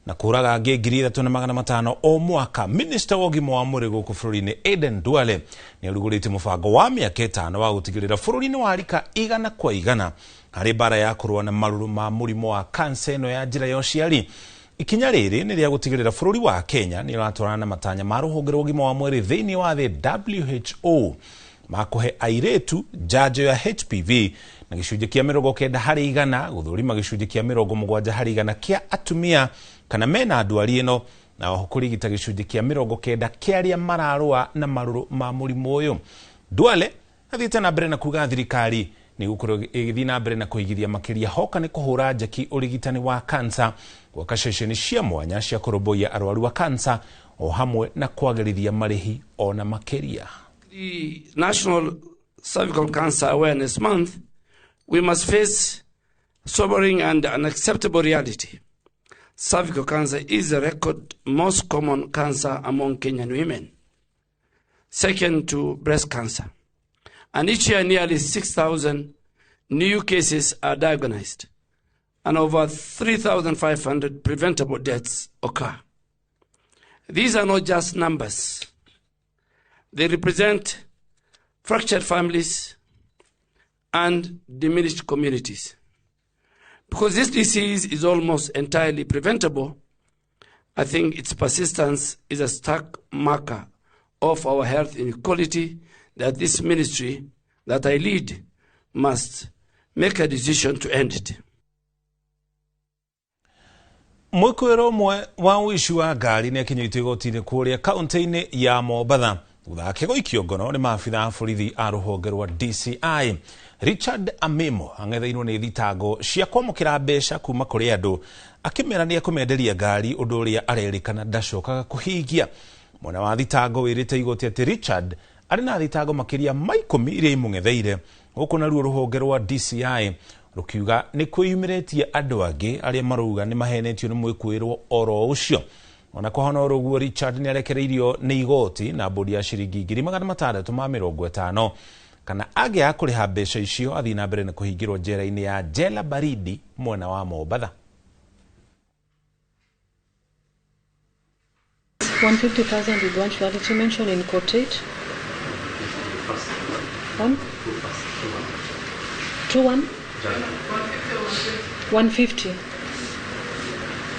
na kũraga angĩ 3,500 o mwaka. Minista wa ũgima wa mwĩrĩ gũkũ bũrũri-inĩ Aden Duale nĩ arugũrĩtie mũbango wa mĩaka 5 wa gũtigĩrĩra bũrũri nĩ warika 100 kwa 100 harĩ mbara ya kũrũa na marũrũ ma mũrimũ wa kansa ĩno ya njĩra ya ũciari. Ikinya rĩrĩ nĩ rĩa gũtigĩrĩra bũrũri wa Kenya nĩ ũratwarana na matanya ma rũhonge rwa ũgima wa mwĩrĩ thĩinĩ wa thĩ WHO ma kũhe airĩtu njanjo ya HPV na gĩcunjĩ kĩa 90 harĩ 100 gũthũrima gĩcunjĩ kĩa 70 harĩ 100 kĩa atumia kana mena ndwari ĩno na oho kũrigita gĩcunjĩ kĩa 90 kĩa arĩa mararũa na marũrũ ma mũrimũ ũyũ. Duale athiĩte na mbere na kuga thirikari nĩ gũkorwo ĩgĩthiĩ na mbere na kũigithia makĩria hoka nĩ kũhũra njeki ũrigitani wa kansa, gwaka ceceni cia mwanya cia kũrũmbũiya arwaru a kansa o hamwe na kwagĩrithia marĩhi ona makĩria. The National Cervical Cancer Awareness Month, we must face sobering and unacceptable reality. Cervical cancer is the record most common cancer among Kenyan women, second to breast cancer. And each year nearly 6,000 new cases are diagnosed and over 3,500 preventable deaths occur. These are not just numbers. They represent fractured families and diminished communities. Because this disease is almost entirely preventable, I think its persistence is a stark marker of our health inequality that this ministry that I lead must make a decision to end it. Mwĩkũĩro ũmwe wa ũici wa ngari nĩ akinyĩtio igoti-inĩ kũrĩa kaũntĩ-inĩ ya Mombatha thutha wake gũikio ngono nĩ maabitha a borithi a rũhonge rwa DCI. Richard Amimo ang'etheirwo nĩ thitango cia kwamũkĩra mbeca kuma kũrĩ andũ akĩmera nĩ ekũmenderia ngari ũndũ ũrĩa arerĩkana ndacokaga kũhingia. Mwena wa thitango wĩrĩte igoti atĩ Richard arĩ na thitango makĩria ma 10 iria imũng'etheire gũkũ naruo rũhonge rwa DCI rũkiuga nĩ kwĩyumĩrĩtie andũ angĩ arĩa marauga nĩ mahenetio nĩ mwĩkũĩrwo oro ũcio. Ona kwahona oro ũguo Richard nĩ arekereirio nĩ igoti na mbũri ya ciringi 650 kana angĩaga kũrĩha mbeca icio athiĩ na mbere na kũhingĩrwo njera-inĩ ya Jela Baridi mwena wa Mombatha. 150,000 with one surety mentioned in court 8. 1 2 1 150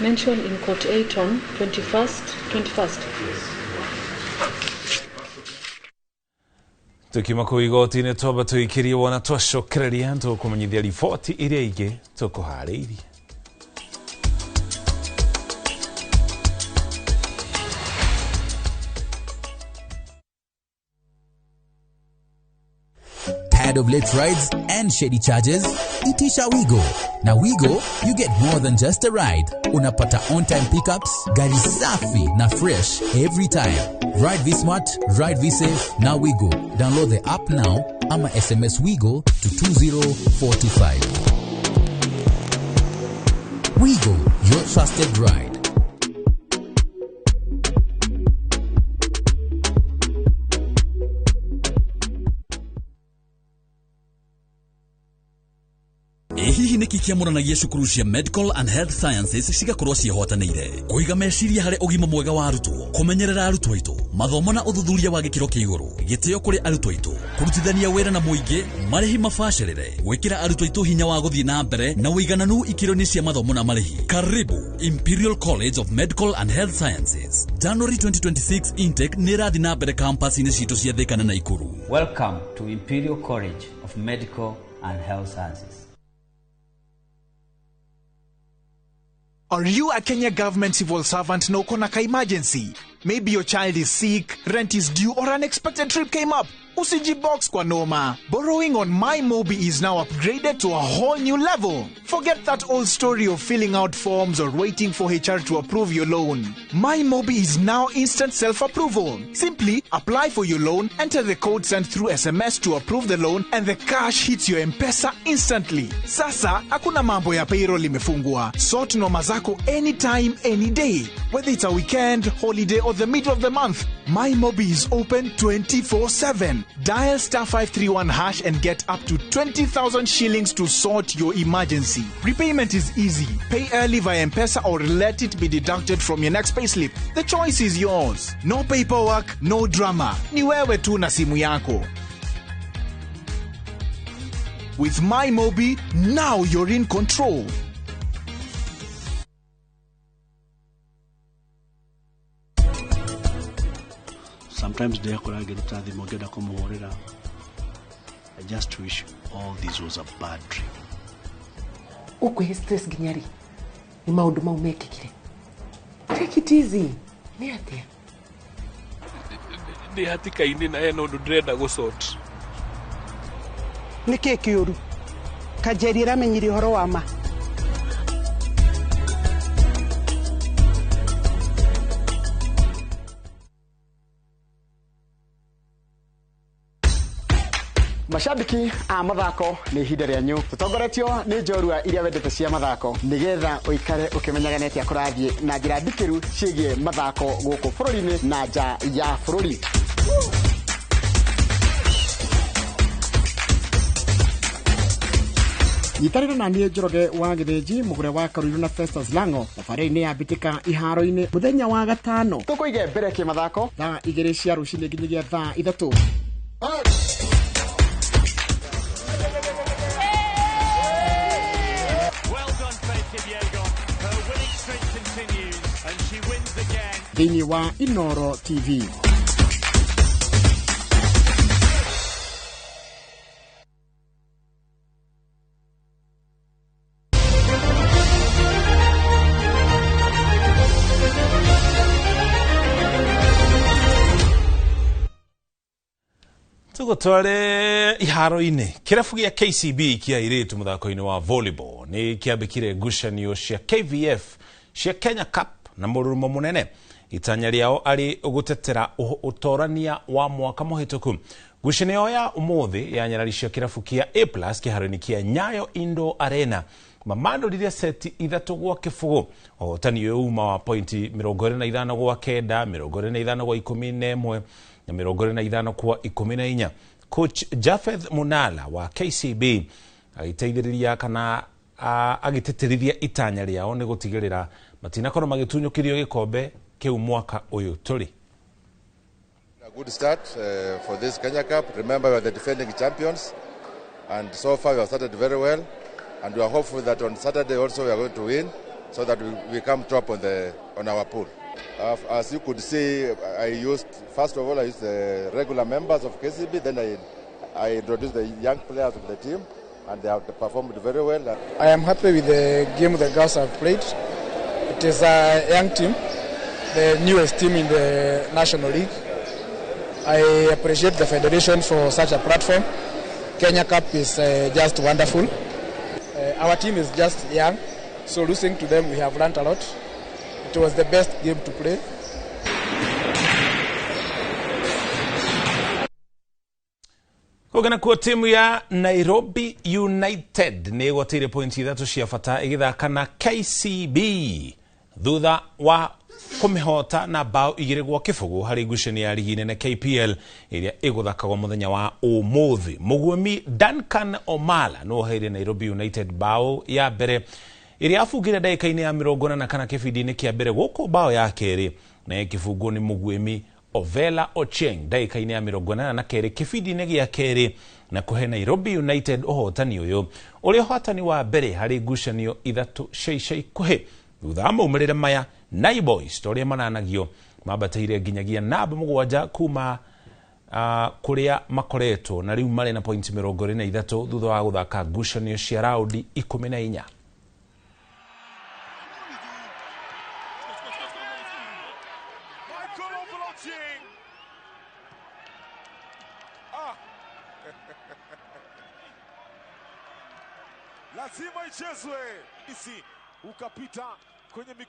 mentioned in court 8 on 21st. Tukiuma kũu igoti-inĩ twamba tũikĩrie wona twacokereria tũkũmenyithia riboti iria ingĩ tũkũharĩirie. Tired of late rides and shady charges? Itisha Wigo. Na Wigo, you get more than just a ride. Unapata on-time pickups, gari safi na fresh every time. Ride V-Smart, ride V-Safe, na Wigo. Download the app now ama SMS Wigo to 20425. Wigo, your trusted ride. Hihi nĩkĩ kĩamũranagia cukuru cia Medical and Health Sciences cigakorwo ciĩhotanĩire? Kũiga meciria harĩ ũgima mwega wa arutwo, kũmenyerera arutwo aitũ, mathomo na ũthuthuria wa gĩkĩro kĩa igũrũ, gĩtĩo kũrĩ arutwo aitũ, kũrutithania wĩra na mũingĩ, marĩhi mabacĩrĩre, gwĩkĩra arutwo aitũ hinya wa gũthiĩ na mbere na ũigananu ikĩro-inĩ cia mathomo na marĩhi. Karibu Imperial College of Medical and Health Sciences. January 2026 intake nĩ ĩrathiĩ na mbere campus-inĩ citũ cia Thika na Naikuru. Welcome to Imperial College of Medical and Health Sciences. Are you a Kenya government civil servant na uko na ka emergency? Maybe your child is sick, rent is due, or unexpected trip came up. Usijibox kwa noma. Borrowing on MyMobi is now upgraded to a whole new level. Forget that old story of filling out forms or waiting for HR to approve your loan. MyMobi is now instant self-approval. Simply apply for your loan, enter the code sent through SMS to approve the loan, and the cash hits your M-Pesa instantly. Sasa, hakuna mambo ya payroll imefungwa. Sort noma zako anytime, any day. Whether it's a weekend, holiday, or the middle of the month, MyMobi is open 24/7. Dial *531# and get up to 20,000 shillings to sort your emergency. Repayment is easy. Pay early via M-Pesa or let it be deducted from your next payslip. The choice is yours. No paperwork, no drama. Ni wewe tu na simu yako. With MyMobi, now you're in control. Sometimes ndekora ngĩruta thimũ ngĩenda kũmũhũrĩra. I just wish all this was a bad dream. Ũkwĩhe stress nginya rĩ nĩ maũndũ mau mekĩkire? Take it easy. Nĩ atĩa? Ndĩ hatĩka-inĩ na hena ũndũ ndĩrenda gũsort. Nĩ kĩ kĩũru? Kanjeri ĩramenyire ũhoro wa ma. Mashabiki a mathako nĩ ihinda rĩanyu tũtongoretio nĩ njorua iria wendete cia mathako nĩgetha ũikare ũkĩmenyaga nĩ atĩa kũrathiĩ na njĩra ndikĩru ciĩgiĩ mathako gũkũ bũrũri-inĩ na nja ya bũrũri. Nyitanĩra na niĩ Njoroge wa Gĩthĩnji mũgũre wa Karũirũ na Festus Lango thabarĩ-inĩ ya mbĩtĩka iharo-inĩ mũthenya wa gatano tũkũige mbere kĩmathako thaa 2 cia rũcinĩ nginyagia thaa 3. Thĩinĩ wa Inoro TV. Tũgũtware iharo-inĩ. Kĩrabu gĩa KCB kĩa airĩtu mũthako-inĩ wa volleyball nĩ kĩambĩkire ngucanio cia KVF cia Kenya Cup na mũrurumo mũnene. Itanya rĩao arĩ gũtetera ũtorania wa mwaka mũhĩtũku. Ngucanio ya ũmũthĩ ya nyarari cia kĩrabu kĩa A+ kĩharo-inĩ kĩa Nyayo Indoor Arena mamandũrire seti 3-0. Ũhotani ũyũ uma wa pointi 25-9, 25-11 na 25-14. Coach Japheth Munala wa KCB agĩteithĩrĩria kana agĩtĩtĩrithia itanya rĩao nĩ gũtigĩrĩra matinakorwo magĩtunyũkĩrio gĩkombe kĩu mwaka ũyũ tũrĩ. A good start for this Kenya Cup. Remember, we are the defending champions, and so far we have started very well, and we are hopeful that on Saturday also we are going to win, so that we come top on our pool. As you could see, I used, first of all, I used the regular members of KCB, then I introduced the young players of the team, and they have performed very well. I am happy with the game the girls have played. It is a young team, the newest team in the National League. I appreciate the federation for such a platform. Kenya Cup is just wonderful. Our team is just young, so losing to them, we have learned a lot. It was the best game to play. Kũgana kuo timu ya Nairobi United nĩ ĩgwatĩire pointi 3 cia bata ĩgĩthaka na KCB. Thutha wa kũmĩhota na bao 2-0 harĩ ngucanio ya rigi nene KPL ĩrĩa ĩgũthakagwo mũthenya wa ũmũthĩ. Mũguĩmi Duncan Omala nĩwe ũheire Nairobi United bao ya mbere ĩrĩa abungire ndagĩka-inĩ ya 44 kĩbindi-inĩ kĩa mbere, gũkũ bao ya kerĩ na ĩkĩbungwo nĩ mũguĩmi Ovela Ochieng ndagĩka-inĩ ya 82 kĩbindi-inĩ gĩa kerĩ, na kũhe Nairobi United ũhotani ũyũ ũrĩa ũhotani wa mbere harĩ ngucanio 3 cia ica ikuhĩ. Thutha wa maumĩrĩra maya, Nai Boys ta ũrĩa mananagio mambatĩire nginyagia namba 7 kuma kũrĩa makoretwo, na rĩu marĩ na pointi 23 thutha wa gũthaka ngucanio cia raundi 14. Lazima ichezwe. Ukapita kwenye